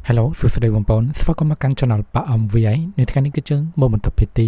Hello សួស្តីបងប្អូនស្វាគមន៍មកកាន់ Channel ប៉ា MVI នៅថ្ងៃនេះគឺយើងមកបន្តភាគទី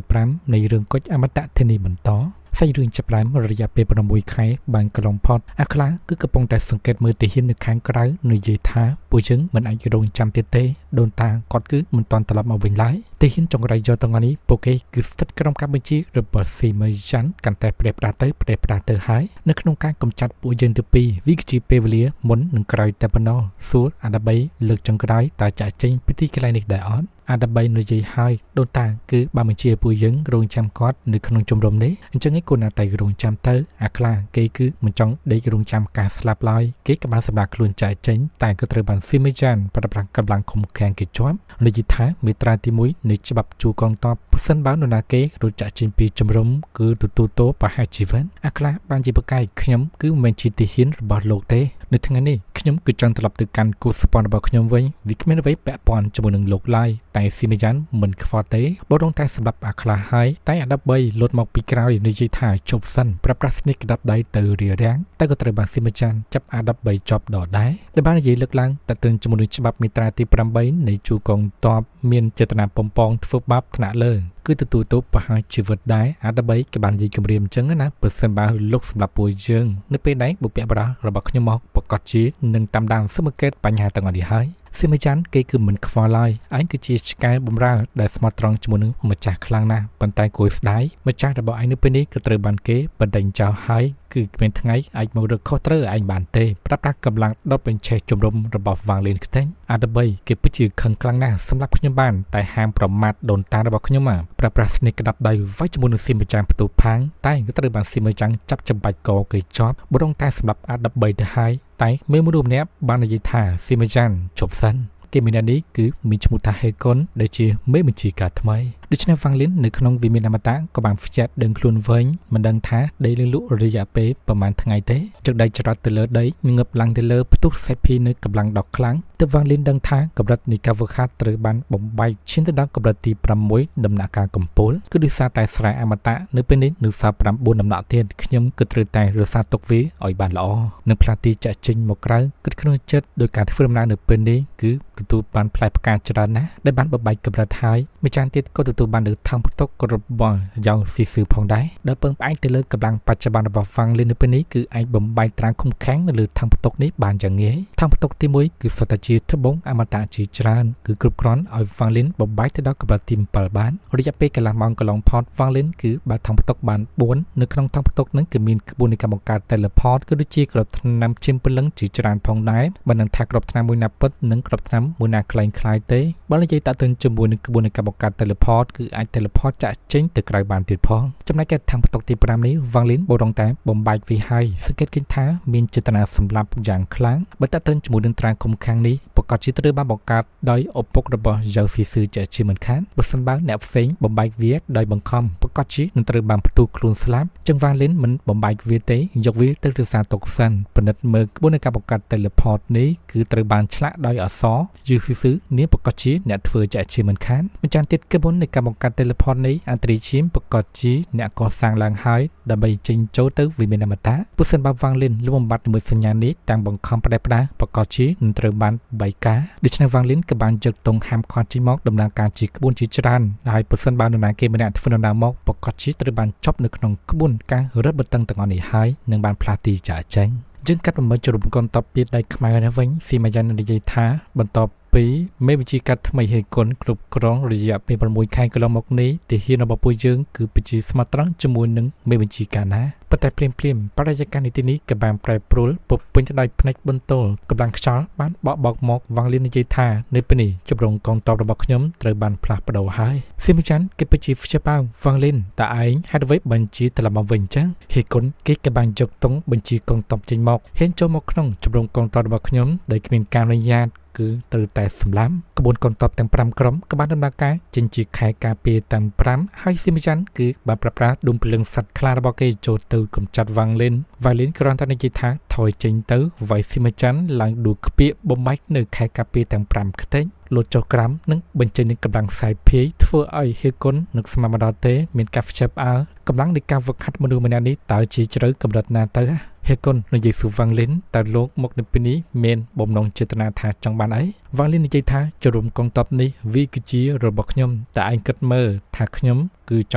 115នៃរឿងគុជអមតៈធានីបន្តសាច់រឿងចាប់ផ្ដើមរយៈពេល6ខែបានកន្លងផុតអាខ្លាគឺកំពុងតែសង្កេតមើលទាហាននៅខាងក្រៅនិយាយថាពួកយើងមិនអាចរងចាំទៀតទេដូនតាគាត់គឺមិនទាន់ត្រឡប់មកវិញឡើយទាហានចង្រៃយកទាំងនេះពួកគេគឺស្ថិតក្រោមការបញ្ជារបស់ស៊ីមេយ៉ាន់កាន់តែប្រេះផ្ដាស់ទៅប្រេះផ្ដាស់ទៅហើយនៅក្នុងការកម្ចាត់ពួកយើងទៅពីរវាគឺជាពេលវេលាមុននឹងក្រោយតែប៉ុណ្ណោះសួរអាដាបីលើកចុងក្រោយតើចាក់ចេញពីទីកន្លែងនេះដែរអត់អាដើម្បីនិយាយឲ្យដូនតាគឺបានបញ្ជាពួកយើងរងចាំគាត់នៅក្នុងជំរំនេះអញ្ចឹងឯងគួរណាតែរងចាំទៅអាខ្លាគេគឺមិនចង់ដេករងចាំការស្លាប់ឡើយគេក៏បានសម្រាប់ខ្លួនចែកចេញតែក៏ត្រូវបានស៊ីមេចានប្រប្រាស់កម្លាំងឃុំឃាំងគេជាប់និយាយថាមេត្រាទី1នៃច្បាប់ជួកងតបប្រសិនបើនរណាគេរត់ចាក់ចេញពីជំរំគឺទទួលទោសប្រហារជីវិតអាខ្លាបានជាប្រកែកខ្ញុំគឺមិនមែនជាទាហានរបស់លោកទេនៅថ្ងៃនេះខ្ញុំគឺចង់ត្រឡប់ទៅកាន់គូស្ព័នរបស់ខ្ញុំវិញវាគ្មានអ្វីពាក់ព័ន្ធជាមួយនឹងលោកឡើយតែស៊ីមេយ៉ានមិនខ្វល់ទេបើរងតែសម្រាប់អាខ្លះហើយតែអា13លុតមកពីក្រោយនិយាយថាជប់សិនប្រាប់ប្រាស្នីក្តាប់ដៃទៅរារាំងតែក៏ត្រូវបានស៊ីមេយ៉ានចាប់អា13ជាប់ដដែលដែលបាននិយាយលើកឡើងតើជាមួយនឹងច្បាប់មាត្រាទី8នៃជួរកងទ័ពមានចេតនាបំពងធ្វើបាបថ្នាក់លើគឺទទួលទោសប្រហារជីវិតដែរអា13ក៏បាននិយាយគម្រាមអញ្ចឹងណាប្រសិនបើលោកសម្រាប់ពួកយើងនៅពេលដែលបុព្វបុរសរបស់ខ្ញុំមកប្រកាសជានឹងតាមដានសង្កេតបញ្ហាទាំងអស់នេះហើយស៊ីមេចាន់គេគឺមិនខ្វល់ឡើយឯងគឺជាឆ្កែបំរើដែលស្មោះត្រង់ជាមួយនឹងម្ចាស់ខ្លាំងណាស់ប៉ុន្តែគួរស្ដាយម្ចាស់របស់ឯងនៅពេលនេះក៏ត្រូវបានគេបណ្ដេញចោលហើយគឺគ្មានថ្ងៃអាចមករកខុសត្រូវឯងបានទេប្រាប់ថាកម្លាំងដុតបញ្ឆេះជំរំរបស់វ៉ាងលៀនខ្ទេញអាដបីគេពិតជាខឹងខ្លាំងណាស់សម្រាប់ខ្ញុំបានតែហាមប្រមាថដូនតារបស់ខ្ញុំប្រាប់ប្រាស្នេះក្តាប់ដៃវាយជាមួយនឹងស៊ីម្ចាំងផ្ទុះផាងតែក៏ត្រូវបានស៊ីម្ចាំងចាប់ចំបាច់កគេជាប់បរងតែសម្រាប់អា13ទៅហើយតែមេមនុស្សម្នាក់បាននិយាយថាស៊ីម្ចាំងជប់សិនគេម្នាក់នេះគឺមានឈ្មោះថាហេកុនដែលជាមេបញ្ជាការថ្មីដូច្នេះវ៉ាងលីននៅក្នុងវិមានអមតៈក៏បានហ្វ្យាត់ដឹងខ្លួនវិញមិនដឹងថាដីលឺលក់រយៈពេលប្រហែលថ្ងៃទេជឹកដៃច្រត់ទៅលើដីងើបឡើងទៅលើផ្ទុះសេភីនៅកម្លាំងដ៏ខ្លាំងទើបវ៉ាងលីនដឹងថាកម្រិតនៃការវឹកហាត់ត្រូវបានបំបែកឈានទៅដល់កម្រិតទី6ដំណាក់កាលកំពូលគឺដោយសារតែស្រែអមតៈនៅពេលនេះនៅសល់9ដំណាក់ទៀតខ្ញុំគឺត្រូវតែរក្សាទុកវាឲ្យបានល្អនិងផ្លាស់ទីចាក់ចេញមកក្រៅគិតក្នុងចិត្តដោយការធ្វើដំណើរនៅពេលនេះគឺទទួលបានផ្លែផ្កាច្រើនណាស់ដែលបានបំបែកកម្រិតហើយម្ចាស់ទៀតក៏ទទួលបាននៅថងផ្ទុករបស់យ៉ងស៊ីស៊ឺផងដែរដែលពឹងផ្អែកទៅលើកម្លាំងបច្ចុប្បន្នរបស់ហ្វាំងលីននៅពេលនេះគឺអាចបំបែកត្រាងឃុំខាំងនៅលើថងផ្ទុកនេះបានយ៉ាងងាយថងផ្ទុកទី1គឺសុទ្ធតែជាត្បូងអមតៈជាច្រើនគឺគ្រប់គ្រាន់ឲ្យហ្វាំងលីនបំបែកទៅដល់កម្រិតទី7បានរយៈពេលកន្លះម៉ោងកន្លងផុតហ្វាំងលីនគឺបើថងផ្ទុកបាន4នៅក្នុងថងផ្ទុកនឹងគឺមានក្បួននៃការបង្កើត teleport គឺដូចជាក្របថ្នាំឈាមព្រលឹងជាច្រើនផងដែរបើនឹងថាក្របថ្នាំមួយណាពិតនិងក្របថ្នាំមួយណាក្លែងក្លាយទេបើនិយាយតាក់ទងជាមួយនឹងក្បួននៃការបង្កើត teleport គឺអាច teleport ចាក់ចេញទៅក្រៅបានទៀតផងចំណែកឯថងផ្ទុកទី5នេះវ៉ាងលីនបរងតែបំបែកវាហើយសង្កេតឃើញថាមានចេតនាសម្លាប់យ៉ាងខ្លាំងបើតាក់ទងជាមួយនឹងត្រាឃុំខាងនេះប្រកាសជាត្រូវបានបង្កើតដោយឪពុករបស់យ៉ៅស៊ីស៊ឺជាជាមិនខានបើសិនបើអ្នកផ្សេងបំបែកវាដោយបង្ខំប្រកាសជានឹងត្រូវបានផ្ទុះខ្លួនស្លាប់ចឹងវ៉ាងលីនមិនបំបែកវាទេយកវាទៅរក្សាទុកសិនពិនិត្យមើលក្បួននៃការបង្កើត teleport នេះគឺត្រូវបានឆ្លាក់ដោយអក្សរយឺស៊ីស៊ឺនាងប្រកាសជាអ្នកធ្វើជាជាមិនខានម្ចាស់ទៀតក្បួននៃការបង្កើត teleport នេះអន្តរិឈាមប្រកាសជាអ្នកកសាងឡើងហើយដើម្បីចេញចូលទៅវិមានអមតៈពុសិនបើវ៉ាងលីនលុបបំបាត់និមិត្តសញ្ញានេះតាមបង្ខំផ្ដេសផ្ដាសប្រកាសជានឹងត្រូវបានបែកការដូច្នេះវ៉ាងលីនក៏បានយកទងហាមឃាត់ចេញមកដំណើរការជាក្បួនជាច្រើនហើយពុសិនបើនរណាគេម្នាក់ធ្វើដំណើរមកប្រកាសជាត្រូវបានចប់នៅក្នុងក្បួនការរឹតបន្តឹងទាំងអស់នេះហើយនឹងបានផ្លាស់ទីចាកចេញយើងកាត់បំពេញជ្រុំកនតបពីដៃខ្មៅនេះវិញស៊ីម៉ាយ៉ាននិយាយថាបន្ទាប់ពីមេវិជាកាត់ថ្មីហេគុនគ្រប់គ្រងរយៈពេល6ខែកន្លងមកនេះទាហានរបស់ពួកយើងគឺពិជាស្មោះត្រង់ជាមួយនឹងមេវិជាការណាប៉ុន្តែភ្លាមភ្លាមបរិយាកាសនីតិនេះក៏បានប្រែប្រួលពុពេញទៅដោយផ្នែកបន្ទោលកម្លាំងខ្យល់បានបក់បោកមកវ៉ាងលីននិយាយថានៅពេលនេះជម្រងកងទ័ពរបស់ខ្ញុំត្រូវបានផ្លាស់ប្ដូរហើយស៊ីមីចាន់គេពិតជាព្យាបាលវ៉ាងលីនតើឯងហេតុអ្វីបញ្ជាត្រឡប់មកវិញចឹងហេគុនគេក៏បានយកទង់បញ្ជាកងទ័ពចេញមកហ៊ានចូលមកក្នុងជម្រងកងទ័ពរបស់ខ្ញុំដោយគ្មានការអនុញ្ញាតគឺត្រូវតែសម្លាប់ក្បួនកងទ័ពទាំង5ក្រុមក៏បានដំណើរការចេញជាខែការពារទាំង5ហើយស៊ីមីចាន់គឺបានប្រើប្រាស់ដុំភ្លើងសត្វខ្លារបស់គេចូលទៅកម្ចាត់វ៉ាងលីនវ៉ាងលីនគ្រាន់តែនិយាយថាថយចេញទៅវាយស៊ីមីចាន់ឡើងដួលខ្ពៀកបំបែកនៅខែការពារទាំង5ខ្ទេចលូតចុះក្រាំនិងបញ្ចេញនឹងកម្លាំងខ្សែភាយធ្វើឲ្យហៀគុននឹងស្មានមកដល់ទេមានការខ្ជិបអើកម្លាំងនៃការវឹកហាត់មនុស្សម្នាក់នេះតើជាជ្រៅកម្រិតណាទៅ ហេគុននិយាយសួរវ៉ាងលីនតើលោកមកនៅពេលនេះមានបំណងចេតនាថាចង់បានអីវ៉ាងលីននិយាយថាចូលរួមកងទ័ពនេះវាគឺជារបស់ខ្ញុំតែឯងគិតមើលថាខ្ញុំគឺច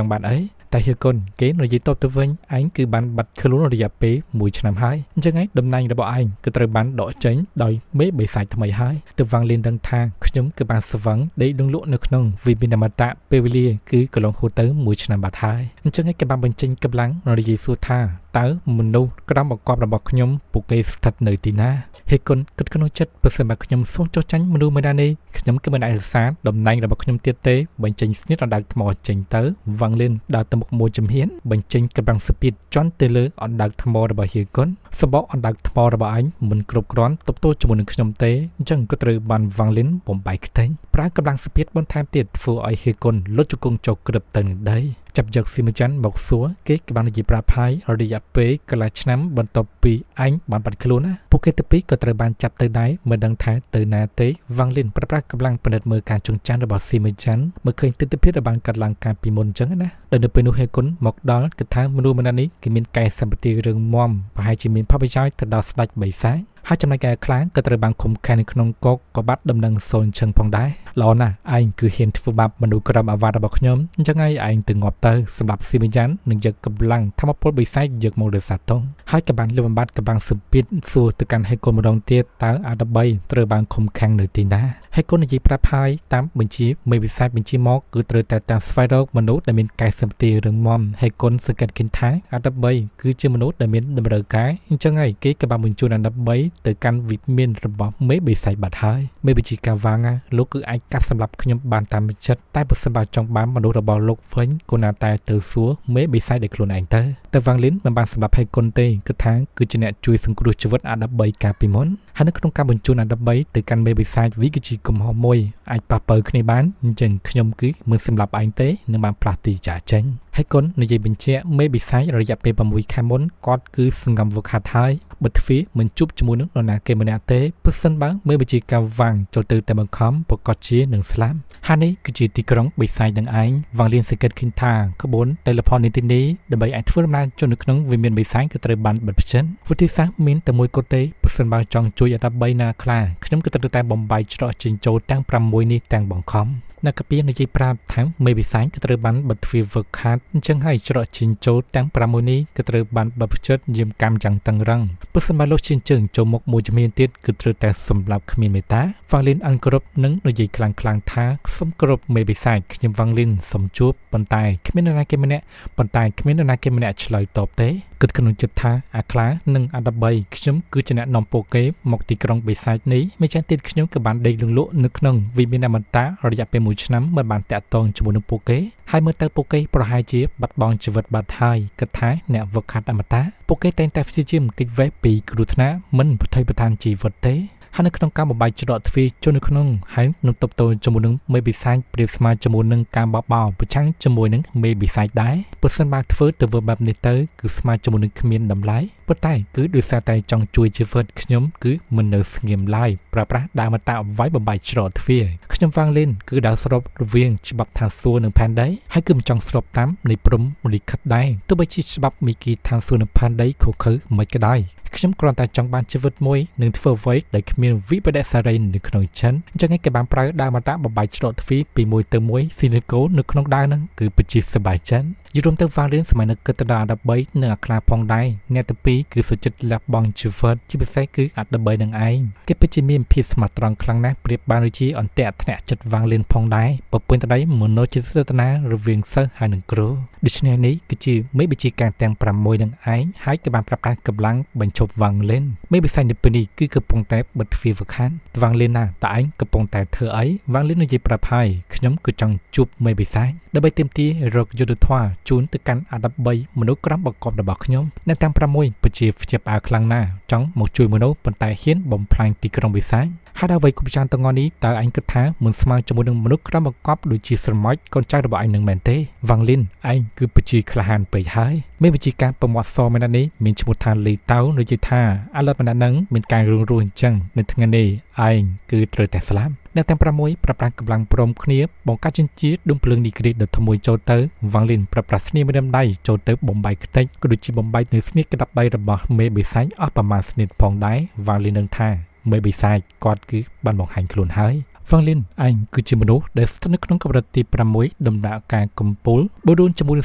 ង់បានអីតែហៀគុនគេនិយាយតបទៅវិញឯងគឺបានបាត់ខ្លួនរយៈពេល1ឆ្នាំហើយអញ្ចឹងឯងតំណែងរបស់ឯងគឺត្រូវបានដកចេញដោយមេបិសាចថ្មីហើយទើបវ៉ាងលីនដឹងថាខ្ញុំគឺបានស្វឹងដេកលងលក់នៅក្នុងវិមានអមតៈពេលវេលាគឺកន្លងហួសទៅ1ឆ្នាំបាត់ហើយអញ្ចឹងឯងគេបានបញ្ចេញកម្លាំងនិយាយសួរថាតើមនុស្សក្រោមបង្គាប់របស់ខ្ញុំពួកគេស្ថិតនៅទីណាហេគុនគិតក្នុងចិត្តបើសិនបើខ្ញុំសូមចុះចាញ់មនុស្សម្នាក់នេះខ្ញុំគឺមិនអាចរក្សាតំណែងរបស់ខ្ញុំទៀតទេបញ្ចេញស្នៀតអណ្ដើកថ្មចេញទៅវ៉ាងលីនដើរទៅមុខមួយជំហានបញ្ចេញកម្លាំងស្ពីតជន់ទៅលើអណ្ដើកថ្មរបស់ហៀគុនសម្បកអណ្ដើកថ្មរបស់អញមិនគ្រប់គ្រាន់ទប់ទល់ជាមួយនឹងខ្ញុំទេអញ្ចឹងក៏ត្រូវបានវ៉ាងលីនបំបែកខ្ទេចប្រើកម្លាំងស្ពីតបន្ថែមទៀតធ្វើឲ្យហៀគុនលុតជង្គង់ចុះក្រឹបទៅនឹងដីចាប់យកស៊ីមចាន់មកសួរគេក៏បាននិយាយប្រាប់ហើយរយៈពេលកន្លះឆ្នាំបន្ទាប់ពីអញបានបាត់ខ្លួនណាពួកគេទៅពីរក៏ត្រូវបានចាប់ទៅដែរមិនដឹងថាទៅណាទេវ៉ាងលីនប្រើប្រាស់កម្លាំងពិនិត្យមើលការចងចាំរបស់ស៊ីមចាន់មើលឃើញទិដ្ឋភាពដែលបានកាត់ឡើងកាលពីមុនអញ្ចឹងណាដល់នៅពេលនោះហេគុនមកដល់គិតថាមនុស្សម្នាក់នេះគេមានកែសម្បត្តិរឿងមប្រហែលជាមានផលប្រយោជន៍ទៅដល់ស្ដេចបិសាចហើយចំណែកឯខ្លាំងក៏ត្រូវបានឃុំឃាំងនៅក្នុងគុកក៏បាត់ដំណឹងសូនឈឹងផងដែរល្អណាស់ឯងគឺហ៊ានធ្វើបាបមនុស្សក្រមអាវ៉ាត់របស់ខ្ញុំអញ្ចឹងឯងទៅងាប់ទៅសម្រាប់ស៊ីមយ៉ាន់នឹងយកកម្លាំងធម្មពលបិសាចយកមកលើសាតុងហើយក៏បានលុបបំបាត់កម្លាំងសម្ពាធសួរទៅកាន់ហេគុនម្ដងទៀតតើអា13ត្រូវបានឃុំឃាំងនៅទីណាហេគុននិយាយប្រាប់ហើយតាមបញ្ជាមេវិសាចបញ្ជាមកគឺត្រូវតែតាមស្វែងរកមនុស្សដែលមានកែសម្ពាធរឹងមាំហេគុនសង្កេតឃើញថាអា13គឺជាមនុស្សដែលមានតម្រូវការអញ្ចឹងហើយគេក៏បានបញ្ជូនអា13ទៅកាន់វិមានរបស់មេបិសាចបាត់ហើយមេវិជាការវាងលោកគឺអាចកាត់សម្រាប់ខ្ញុំបានតាមចិត្តតែបើសិនបើចង់បានមនុស្សរបស់លោកវិញគួរណាតែទៅសួរមេបិសាចដោយខ្លួនឯងទៅតែវ៉ាងលីនមិនបានសម្រាប់ហេគុនទេគឺថាគឺជាអ្នកជួយសង្គ្រោះជីវិតអា13កាលពីមុនហើយនៅក្នុងការបញ្ជូនអា13ទៅកាន់មេបិសាចវាគឺជាកំហុសមួយអាចប៉ះប៉ូវគ្នាបានអញ្ចឹងខ្ញុំគឺមិនសម្រាប់ឯងទេនឹងបានផ្លាស់ទីចាកចេញហេគុននិយាយបញ្ជាក់មេបិសាចរយៈពេល6ខែមុនគាត់គឺសង្ងំវឹកហាត់ហើយបើទ្វាមិនជួបជាមួយនឹងនរណាគេម្នាក់ទេព្រោះសិនបើមេវិជាការវាងចូលទៅតែបង្ខំប្រកាសជានឹងស្លាប់ហើយនេះគឺជាទីក្រុងបិសាចនឹងឯងវ៉ាងលៀនសង្កេតឃើញថាក្បួនតេឡេផននេះទីនេះដើម្បីអាចធ្វើដំណើរចូលនៅក្នុងវិមានបិសាចក៏ត្រូវបានបិទភ្ចិនវិធីសាស្ត្រមានតែមួយគត់ទេព្រោះសិនបើចង់ជួយអា13ណាខ្លះខ្ញុំក៏ត្រូវតែបំបែកច្រកចេញចូលទាំង6នេះទាំងបង្ខំអ្នកកាពីនិយាយប្រាប់ថាមេវិសាញក៏ត្រូវបានបិទទ្វារវឹកខាតអញ្ចឹងហើយច្រកចេញចូលទាំង6នេះក៏ត្រូវបានបិទភ្ជិតយាមកម្មយ៉ាងតឹងរឹងបើសិនបើលោកឈានជើងចូលមុខមួយជំហានទៀតគឺត្រូវតែសម្លាប់គ្មានមេត្តាវ៉ាងលីនអន់គ្រប់នឹងនិយាយខ្លាំងៗថាសូមគោរពមេវិសាចខ្ញុំវ៉ាងលីនសូមជួបប៉ុន្តែគ្មាននរណាគេម្នាក់ប៉ុន្តែគ្មាននរណាគេម្នាក់ឆ្លើយតបទេគិតក្នុងចិត្តថាអាខ្លានិងអា13ខ្ញុំគឺជាអ្នកនាំពួកគេមកទីក្រុងបិសាចនេះម្ចាស់ទៀតខ្ញុំក៏បានដេកលងលក់នៅក្នុងវិមានអមតៈរយៈពេល1ឆ្នាំមិនបានតាក់ទងជាមួយនឹងពួកគេហើយមើលទៅពួកគេប្រហែលជាបាត់បង់ជីវិតបាត់ហើយគិតថាអ្នកវឹកហាត់អមតៈពួកគេតែងតែព្យាយាមគេចវេះពីគ្រោះថ្នាក់មិនប្រថុយប្រថានជីវិតទេហើយនៅក្នុងការបំបែកច្រកទ្វារចូលនៅក្នុងហើយនឹងទប់ទល់ជាមួយនឹងមេបិសាចប្រៀបស្មើជាមួយនឹងការបបោប្រឆាំងជាមួយនឹងមេបិសាចដែរបើសិនបើធ្វើទៅធ្វើបែបនេះទៅគឺស្មើជាមួយនឹងគ្មានតម្លៃប៉ុន្តែគឺដោយសារតែចង់ជួយជីវិតខ្ញុំគឺមិននៅស្ងៀមឡើយប្រើប្រាស់ដើមតៈវាយបំបែកច្រកទ្វារខ្ញុំវ៉ាងលីនគឺដើរស្របរវាងច្បាប់ឋានសួគ៌និងផែនដីហើយគឺមិនចង់ស្របតាមនៃព្រំលិខិតដែរទោះបីជាច្បាប់មីគីឋានសួគ៌និងផែនដីខុសខើមិនក៏ដោយខ្ញុំគ្រាន់តែចង់បានជីវិតមួយនិងធ្វើអ្វីដែលគ្មានវិបដិសារីនៅក្នុងចិនអញ្ចឹងឯងគេបានប្រើដើមតៈបំបែកច្រកទ្វារពីមួយទៅមួយស៊ីនីកូនៅក្នុងដាវហ្នឹងគឺពិតជាសប្បាយចិនយល់រួមទៅវ៉ាងលៀនសម័យនៅគិតទៅដល់អា13និងអាខ្លាផងដែរអ្នកទី2គឺសុចិត្តលះបង់ជីវិតជាពិសេសគឺអា13នឹងឯងគេពិតជាមានភាពស្មោះត្រង់ខ្លាំងណាស់ប្រៀបបានដូចជាអន្ទាក់ធ្នាក់ចិត្តវ៉ាងលៀនផងដែរពពេញតដីមនោជាសេតនារវាងសិស្សហើយនិងគ្រូដូច្នេះនេះគឺជាមេបញ្ជាការទាំង6នឹងឯងហើយក៏បានប្រាប់ថាកម្លាំងបញ្ឈប់វ៉ាងលៀនមេវិស័យនៅពេលនេះគឺកំពុងតែបិទទ្វារវខានវ៉ាងលៀនណាតើឯងកំពុងតែធ្វើអីវ៉ាងលៀននិយាយប្រាប់ហើយខ្ញុំគឺចង់ជួបមេវិស័យដើម្បីទាមទាររកយុត្តិធម៌ជូនទៅកាន់អា13មនុស្សក្រំបង្កប់របស់ខ្ញុំអ្នកទាំង6ពជាព្យាបាលខ្លាំងណាស់ចង់មកជួយមនុស្សប៉ុន្តែហ៊ានបំផ្លាញទីក្រុងវិសាច ហើយអ្វីគ្រប់យ៉ាងទាំងអស់នេះតើឯងគិតថាមិនស្មើជាមួយនឹងមនុស្សក្រោមបង្កប់ដូចជាស្រមោចកូនចៅរបស់ឯងនឹងមែនទេវ៉ាងលីនឯងគឺពជាក្លាហានពេកហើយមានវិជាការប្រមាត់សម្នាក់នេះមានឈ្មោះថាលីតៅនិយាយថាអាឡិតម្នាក់នឹងមានការរឿងរស់អញ្ចឹងនៅថ្ងៃនេះឯងគឺត្រូវតែស្លាប់អ្នកទាំង6ប្រើប្រាស់កម្លាំងព្រមគ្នាបង្កើតចិញ្ចៀដុំភ្លើងនីក្រីតដ៏ធំមួយចូលទៅវ៉ាងលីនប្រើប្រាស់ស្នៀមម្ដៃចូលទៅបំបែកខ្ទេចក៏ដូចជាបំបែកនៅស្នៀតក្តាប់ដៃរបស់មេបិសាចអស់ប្រមាណស្នៀតផងដែរវ៉ាងលីននឹងថាមេបិសាចគាត់គឺបានបង្ហាញខ្លួនហើយវ៉ាងលីនឯងគឺជាមនុស្សដែលស្ថិតនៅក្នុងកម្រិតទី6ដំណាក់កាលកំពូលបើរួមជាមួយនឹ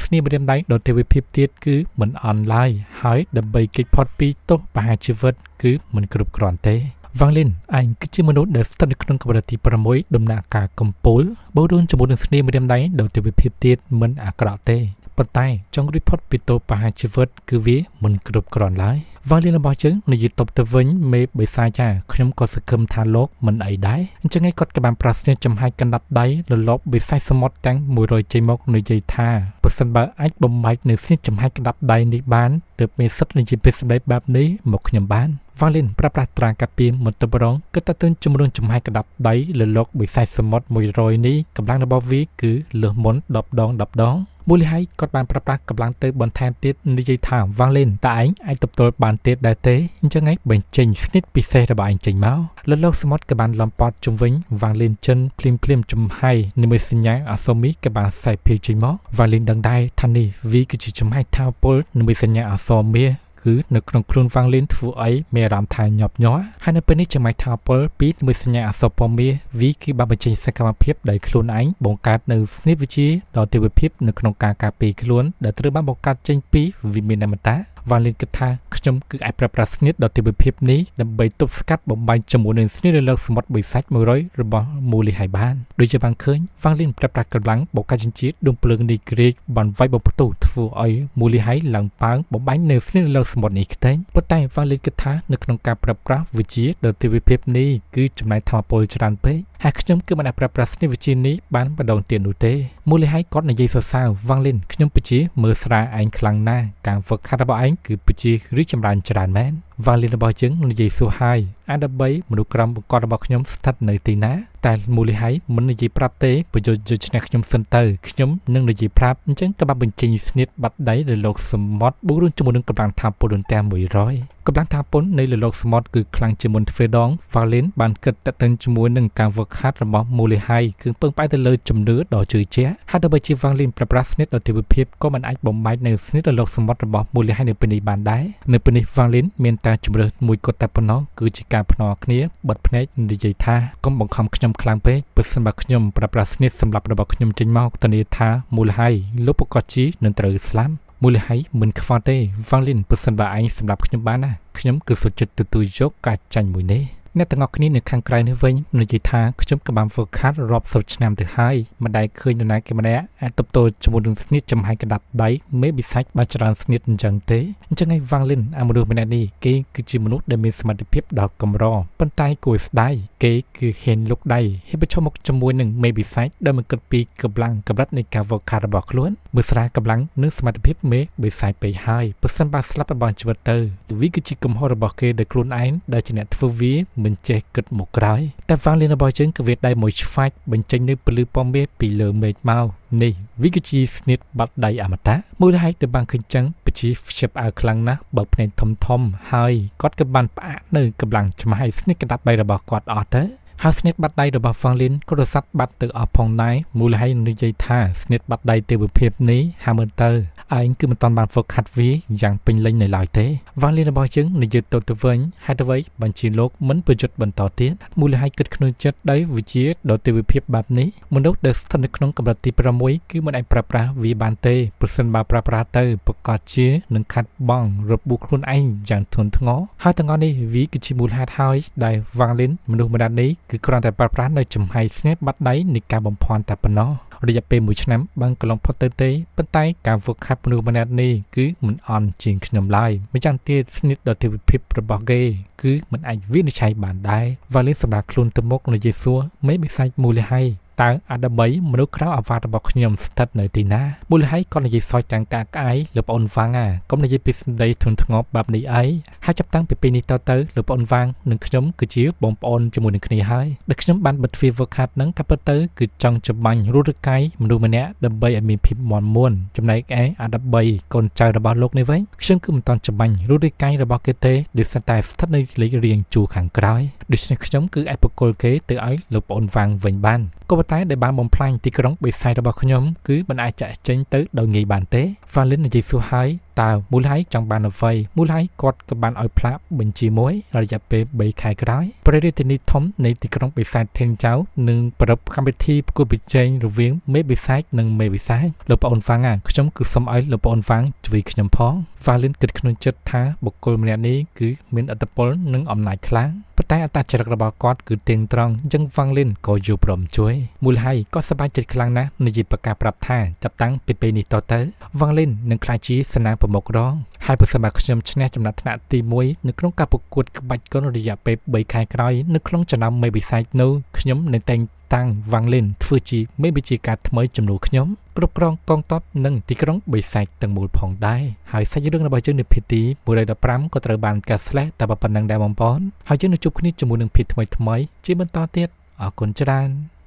ងស្នាមរៀមដៃដ៏ទេវភាពទៀតគឺមិនអន់ឡើយហើយដើម្បីគេចផុតពីទោសប្រហារជីវិតគឺមិនគ្រប់គ្រាន់ទេវ៉ាងលីនឯងគឺជាមនុស្សដែលស្ថិតនៅក្នុងកម្រិតទី6ដំណាក់កាលកំពូលបើរួមជាមួយនឹងស្នាមរៀមដៃដ៏ទេវភាពទៀតមិនអាក្រក់ទេប៉ុន្តែចង់រួចផុតពីទោសប្រហារជីវិតគឺវាមិនគ្រប់គ្រាន់ឡើយវ៉ាងលីនរបស់យើងនិយាយតបទៅវិញមេបិសាចថាខ្ញុំក៏សង្ឃឹមថាលោកមិនអីដែរអញ្ចឹងឯងគាត់ក៏បានប្រាស្នចំហាយកណ្ដាប់ដៃលលបបិសាចសមុទ្រទាំង100ចេញមកនិយាយថាបើសិនបើអាចបំបែកនៅស្នៀតចំហាយកណ្ដាប់ដៃនេះបានទើបមានសិទ្ធិនិយាយពីសម្ដីបែបនេះមកខ្ញុំបានវ៉ាងលីនប្រើប្រាស់ត្រាកាពីមន្តប្រងគិតតែទជំរុញចំហាយកណ្ដាប់ដៃលលកបិសាចសមុទ្រ100នេះកម្លាំងរបស់វាគឺលើសមុន10ដង10ដងមូលហេតុគាត់បានប្រើប្រាស់កម្លាំងទៅបន្ថែមទៀតនិយាយថាវ៉ាងលីនតើឯងអាចទប់ទល់បានទៀតដែរទេអញ្ចឹងឯងបញ្ចេញស្និតពិសេសរបស់ឯងចេញមកលលោកសមុទ្រក៏បានលំប៉តជុំវិញវ៉ាងលីនចិនភ្លាមភ្លាមចំហៃនិមិត្តសញ្ញាអាសូមីក៏បានខ្សែភៀចេញមកវ៉ាងលីនដឹងដែរថានេះវាគឺជាចំហៃថាពលនិមិត្តសញ្ញាអាសូមីគឺនៅក្នុងខ្លួនវ៉ាងលីនធ្វើអីមានអារម្មណ៍ថាញាប់ញ័រហើយនៅពេលនេះចំណែកថាពលពីមួយសញ្ញាអសពមាវីគឺបានបញ្ចេញសកម្មភាពដោយខ្លួនឯងបង្កើតនៅស្និតវិជ្ជាដ៏ទេវភាពនៅក្នុងការការពារខ្លួនដែលត្រូវបានបង្កើតចេញពីវិមានអមតៈវ៉ាងលីនគិតថាខ្ញុំគឺអាចប្រើប្រាស់ស្នៀតដ៏ទេវភាពនេះដើម្បីទប់ស្កាត់បំបែកជាមួយនឹងស្នៀតរលកសមុទ្របិសាច100របស់មូលីហៃបានដូចជាបានឃើញវ៉ាងលីនប្រើប្រាស់កម្លាំងបកកាចិញ្ចៀដុំភ្លើងនេះក្រៀកបានវាយបំផ្ទុះធ្វើឲ្យមូលីហៃឡើងប៉ើងបំបែកនៅស្នៀតរលកសមុទ្រនេះខ្ទេចប៉ុន្តែវ៉ាងលីនគិតថានៅក្នុងការប្រើប្រាស់វិជ្ជាដ៏ទេវភាពនេះគឺចំណាយធម៌ពលច្រើនពេកហើយខ្ញុំគឺមិនអាចប្រើប្រាស់ស្នៀតវិជ្ជានេះបានម្ដងទៀតនោះទេមូលីហៃគាត់និយាយសរសើរវ៉ាងលីនខ្ញុំពិជាមើលស្រាឯងខ្លាំងណាស់ការហ្វឹកហាត់របស់ឯងគឺពិជារីចម្រើនច្រើនមែនវ៉ាងលីនរបស់យើងនិយាយសួរហើយអាដើម្បីមនុស្សក្រមបង្ករបស់ខ្ញុំស្ថិតនៅទីណាតែមូលីហៃមិននិយាយប្រាប់ទេប្រយោជន៍ឈ្នះខ្ញុំសិនទៅខ្ញុំនឹងនិយាយប្រាប់អញ្ចឹងក៏បានបញ្ចេញស្នៀតបាត់ដៃលើលោកសមុទ្របូករួមជាមួយនឹងកម្លាំងថាពលទាំង100កម្លាំងថាពុននៃលលោកសមុទ្រគឺខ្លាំងជាងមុនទ្វេដងវ៉ាលីនបានគិតតទៅជាមួយនឹងការវឹកហាត់របស់មូលីហៃគឺពឹងផ្អែកទៅលើជំនឿដ៏ជឿជាក់ហើយដើម្បីជាវ៉ាងលីនប្រើប្រាស់ស្នៀតដ៏ទេវភាពក៏មិនអាចបំបែកនៅស្នៀតលលោកសមុទ្ររបស់មូលីហៃនៅពេលនេះបានដែរនៅពេលនេះវ៉ាងលីនមានតែជំរើសមួយគត់តែប៉ុណ្ណោះគឺជាការភ្នាល់គ្នាបិទភ្នែកនិយាយថាកុំបង្ខំខ្ញុំខ្លាំងពេកបើសិនបើខ្ញុំប្រើប្រាស់ស្នៀតសម្រាប់របស់ខ្ញុំចេញមកធានាថាមូលហៃលោកប្រកាសជីនឹងត្រូវស្លាប់មូលហៃមិនខ្វល់ទេវ៉ាងលីនបើសិនបើឯងសម្រាប់ខ្ញុំបានណាខ្ញុំគឺសុខចិត្តទទួលយកការចាញ់មួយនេះអ្នកទាំងអស់គ្នានៅខាងក្រៅនេះវិញនិយាយថាខ្ញុំក៏បានហ្វឹកហាត់រាប់សិបឆ្នាំទៅហើយមិនដែលឃើញនរណាគេម្នាក់អាចទប់ទល់ជាមួយនឹងស្នៀតចំហាយកណ្ដាប់ដៃមេបិសាចបានច្រើនស្នៀតអញ្ចឹងទេអញ្ចឹងឯវ៉ាងលីនអាមនុស្សម្នាក់នេះគេគឺជាមនុស្សដែលមានសមត្ថភាពដ៏កម្រប៉ុន្តែគួរឲ្យស្ដាយគេគឺហ៊ានលុកដៃហ៊ានប្រឈមមុខជាមួយនឹងមេបិសាចដែលមិនគិតពីកម្លាំងកម្រិតនៃការហ្វឹកហាត់របស់ខ្លួនមើលស្រាលកម្លាំងនិងសមត្ថភាពមេបិសាចពេកហើយបើសិនបើស្លាប់របស់ជីវិតទៅវាគឺជាកំហុសរបស់គេដែលខ្លួនឯងដែលជាអ្នកធ្វើវាមិនចេះគិតមកក្រោយតែវ៉ាងលីនរបស់យើងក៏វាដៃមួយឆ្វាច់បញ្ចេញនៅពលឺពណ៌មាសពីលើមេឃមកនេះវាគឺជាស្នៀតបាត់ដៃអមតៈមូលហេតុដែលបានឃើញចឹងពជាខ្ជិបអើខ្លាំងណាស់បើភ្នែកធំធំហើយគាត់ក៏បានផ្អាកនៅកម្លាំងច្មៃស្នៀតកណ្ដាប់ដៃរបស់គាត់អស់ទៅហើយស្នៀតបាត់ដៃរបស់ហ្វាងលីនក៏រសាត់បាត់ទៅអស់ផងដែរមូលហេតុនិយាយថាស្នៀតបាត់ដៃទេវភាពនេះហាមើលទៅឯងគឺមិនតាន់បានហ្វឹកហាត់វាយ៉ាងពេញលេញនៅឡើយទេវ៉ាងលីនរបស់យើងនិយាយទៅទៅវិញហេតុអ្វីបានជាលោកមិនប្រយុទ្ធបន្តទៀតមូលហេតុគិតក្នុងចិត្តដោយវិជាដ៏ទេវភាពបែបនេះមនុស្សដែលស្ថិតនៅក្នុងកម្រិតទី6គឺមិនអាចប្រើប្រាស់វាបានទេប្រសិនបើប្រើប្រាស់ទៅប្រកាសជានឹងខាត់បងរបួសខ្លួនឯងយ៉ាងធ្ងន់ធ្ងរហើយទាំងអស់នេះវាគឺជាមូលហេតុហើយដែលវ៉ាងលីនមនុស្សម្នាក់នេះគឺគ្រាន់តែប្រើប្រាស់នៅចំហៃស្នៀតបាត់ដៃនៃការបំភាន់តែប៉ុណ្ណោះរយៈពេល1ឆ្នាំបានកន្លងផុតទៅទេប៉ុន្តែការហ្វឹកហាត់មនុស្សម្នាក់នេះគឺមិនអន់ជាងខ្ញុំឡើយម្យ៉ាងទៀតស្នៀតដ៏ទេវភាពរបស់គេគឺមិនអាចវិនិច្ឆ័យបានដែរវ៉ាលីនសម្រាប់ខ្លួនទៅមុខនិយាយសួរមេបិសាចមូលហៃ តើអាដើម្បីមនុស្សក្រៅអាវ៉ារបស់ខ្ញុំស្ថិតនៅទីណាមូលហេតុគាត់និយាយសើចទាំងកាក្អាយលោកប្អូនវ៉ាងអាកុំនិយាយពីសម្ដីធ្ងន់ធ្ងរបែបនេះអីហើយចាប់តាំងពីពេលនេះតទៅលោកប្អូនវ៉ាងនិងខ្ញុំគឺជាបងប្អូនជាមួយនឹងគ្នាហើយដែលខ្ញុំបានបិទទ្វារ Workout នឹងក៏ពិតទៅគឺចង់ច្បាញ់រូបរាងកាយមនុស្សម្នាក់ដើម្បីឲ្យមានភាពមាំមួនចំណែកឯអា13កូនចៅរបស់លោកនេះវិញខ្ញុំគឺមិនទាន់ច្បាញ់រូបរាងកាយរបស់គេទេដោយសារតែស្ថិតនៅលេខរៀងជួរខាងក្រោយដូច្នេះខ្ញុំគឺអាចប្រគល់គេទៅឲ្យលោកប្អូនវ៉ាងវិញបានក៏ប៉ុន្តែដែលបានបំផ្លាញទីក្រុងបិសាចរបស់ខ្ញុំគឺមិនអាចចាក់ចេញទៅដោយងាយបានទេហ្វាលីននិយាយសួរហើយតើមូលហេតុចង់បានអ្វីមូលហេតុគាត់ក៏បានឲ្យផ្លាកបញ្ជាមួយរយៈពេល3ខែក្រោយព្រះរាជធានីធំនៃទីក្រុងបិសាចធៀងចៅនឹងប្រារព្ធកម្មវិធីប្រកួតប្រជែងរវាងមេបិសាចនិងមេបិសាចលោកប្អូនហ្វាងខ្ញុំគឺសូមឲ្យលោកប្អូនហ្វាងជួយខ្ញុំផងហ្វាលីនគិតក្នុងចិត្តថាបុគ្គលម្នាក់នេះគឺមានឥទ្ធិពលនិងអំណាចខ្លាំងប៉ុន្តែអត្តចរិតរបស់គាត់គឺទៀងត្រង់អញ្ចឹងហ្វាងលីនក៏យល់ព្រមជួយមូលហេតុក៏សប្បាយចិត្តខ្លាំងណាស់និយាយប្រកាសប្រាប់ថាចាប់តាំងពីពេលនេះតទៅហ្វាងលីននឹងក្លាយជាសេនាប្រមុខរងហើយប្រសិនបើខ្ញុំឈ្នះចំណាត់ថ្នាក់ទី1នៅក្នុងការប្រកួតក្បាច់គុនរយៈពេល3ខែក្រោយនៅក្នុងចំណោមមេបិសាចនោះខ្ញុំនឹងតែងតាំងវ៉ាងលីនធ្វើជាមេបញ្ជាការថ្មីជំនួសខ្ញុំគ្រប់គ្រងកងទ័ពនិងទីក្រុងបិសាចទាំងមូលផងដែរហើយសាច់រឿងរបស់យើងនៅភាគទី115ក៏ត្រូវបានកាត់ស្លេះតែប៉ុណ្្នឹងដែរបងប្អូនហើយយើងនឹងជួបគ្នាជាមួយនឹងភាគថ្មីៗជាបន្តទៀតអរគុណច្រើន។